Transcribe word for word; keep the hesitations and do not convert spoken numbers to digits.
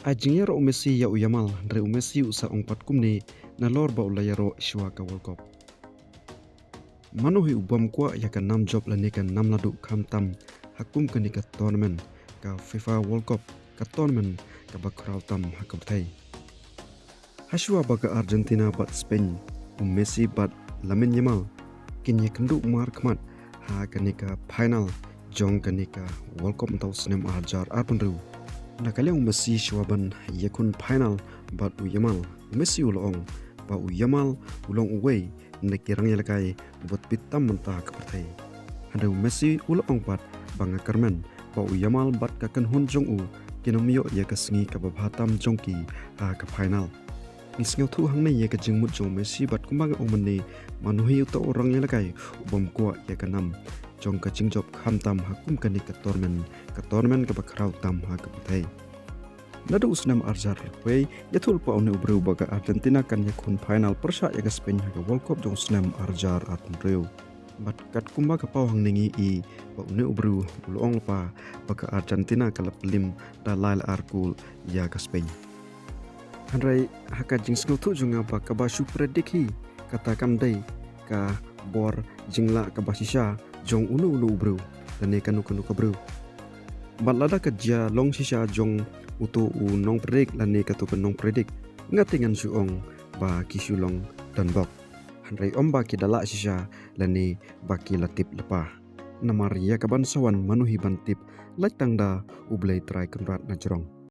Ka jingïaroh u Messi ïa u Yamal, hynrei u Messi u sa ong pat kumne nalor ba u la ïaroh shuwa ka World Cup. Mano hi u bym kwah ïa ka nam jop lane ka nam la duh khamtam ha kum kane ka tournament, ka FIFA World Cup, ka tournament kaba khraw tam ha ka pyrthei. Hashuwa ba ka Argentina bad Spain, u Messi bad Lamine Yamal kin ïakynduh markhmat ha kane ka final jong kane ka World Cup mynta u snem ar hajar arphew hynriew. Na ka liang u Messi shuwa ban ïakhun final bad u Yamal, u Messi u la ong ba u Yamal u long uwei na ki rangïalehkai uba tbit tam mynta ha ka pyrthei. Hynrei u Messi u la ong pat ba nga kyrmen ba u Yamal bad ka kynhun jong u kin ym ïoh ïa ka sngi kaba bha tam jong ki ha ka final. Ngi sngewthuh hangne ïa ka jingmut jong u Messi bad kumba nga ong mynne, mano hi uta u rangïalehkai u bym kwah ïa ka nam jong ka jingjop khamtam ha kum kane ka tournament, ka tournament kaba khraw tam ha ka pyrthei. Naduh u snem ar hajar arphew, ïathuh lypa une u briew ba ka Argentina kan ïakhun final pyrshah ïa ka Spain ha ka World Cup jong u snem ar hajar arphew hynriew. Bad katkumba ka paw hangne ngi i ba une u briew u la ong lypa ba ka Argentina ka la pynlip da lai la ar kol ïa ka Spain. Hynrei ha ka jingsngewthuh jong nga ba kaba shu predict hi kata kam dei ka bor jinglah kaba shisha jong uno uno u briew lane kano kano ka briew. Bad lada ka jia long shisha jong uto u nongpredict lane kato ka nongpredict, nga te ngan shu ong ba ki shu long donbok. Hynrei ym ba ki da lah shisha lane ba ki la tip lypa. Namar ïa kaban sa wan mano hi ban tip, lait tang da U Blei Trai Kynrad na jrong.